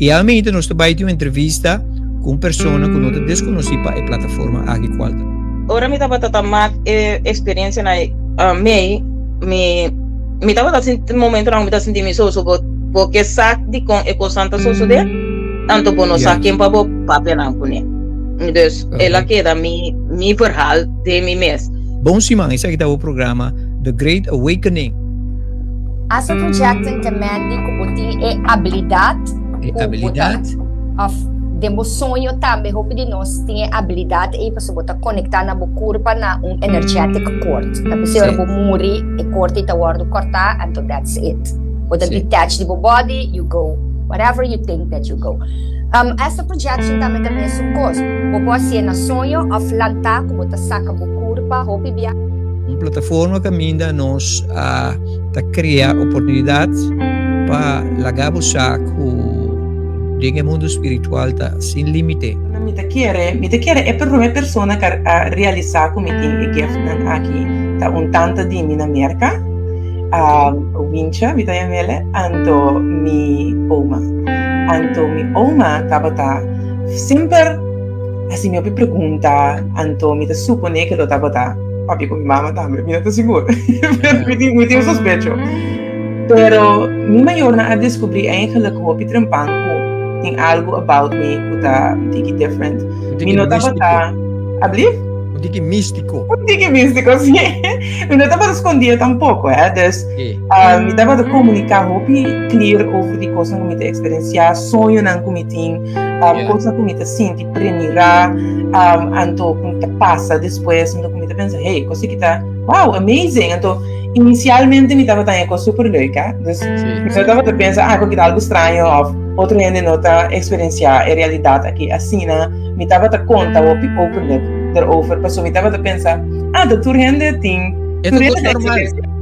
I awe nos ta bai tin un entrevista ku un persona ku no ta deskonosí pa e plataforma aki kual ta. Ora mi tabata ta mak e eksperensia na mei, mi mi tabata sinti momentonan mi ta sinti mi so so bo bo ke sa dikon e kosnan ta sosodé, anto bo no sa ken pa bo papia nan kuné. Dus el a keda mi mi verhaal den mi mes. Bon siman, esaki ta bo programa The Great Awakening. Astral projecting ke men di ku bo tin e abilidat E ku bo ta abilidat. of den bo soño tambe hopi di nos tin e abilidat ei pasobra bo ta konektá na bo kurpa na un energetic cord. Ta p'esei ora bo muri e cord ei ta wòrdu kòrtá anto that's it. Bo ta detach di bo body, you go wherever you think that you go. Astral projection tambe ta mesun kos. Bo por hasié na soño òf lantá ku bo ta saka bo kurpa hopi bia. Un plataforma kaminda nos a ta krea oportunidat pa laga bo sa ku den e mundu spiritual ta sin límite. Mi ta kere, mi ta kere e prome persona ku a realisá ku mi tin e giftnan aki ta un tanta di mi na Merka, Wintje mi ta yam'el, anto mi oma. Anto mi oma tabata semper. Hasi mi hopi pregunta, anto mi ta supone ke lo tabata papia ku mi mama tambe, mi no ta sigur, pero mi tin mi tin un sospecho. Pero mi mayornan a deskubrí eigenlijk hopi trempan ku tin algu about mi ku ta un tiki different. Un tiki Mi no místiko. tabata, ablief? Un tiki místiko. Un tiki místiko, sí. Mi no tabata skondí tampoko, hè. Dus Sí. mi tabata komuniká hopi clear over di kosnan ku mi ta eksperensiá, soñonan ku mi tin. Kosnan ku mi ta sinti premirá, anto ku ta pasa despues, anto ku mi ta pensa, hey, kos aki ta, wow, amazing! Anto, inisialmente mi tabata haña kos super leuk, hè. Dus, mi no tabata pensa, ah, kos aki ta algu straño òf otro hende no ta eksperensiá e realidat aki asina. Mi tabata konta hopi openlijk erover, pasobra mi tabata pensa, ah, ta tur hende tin, E ta tur kos hende ta normal. eksperensiá.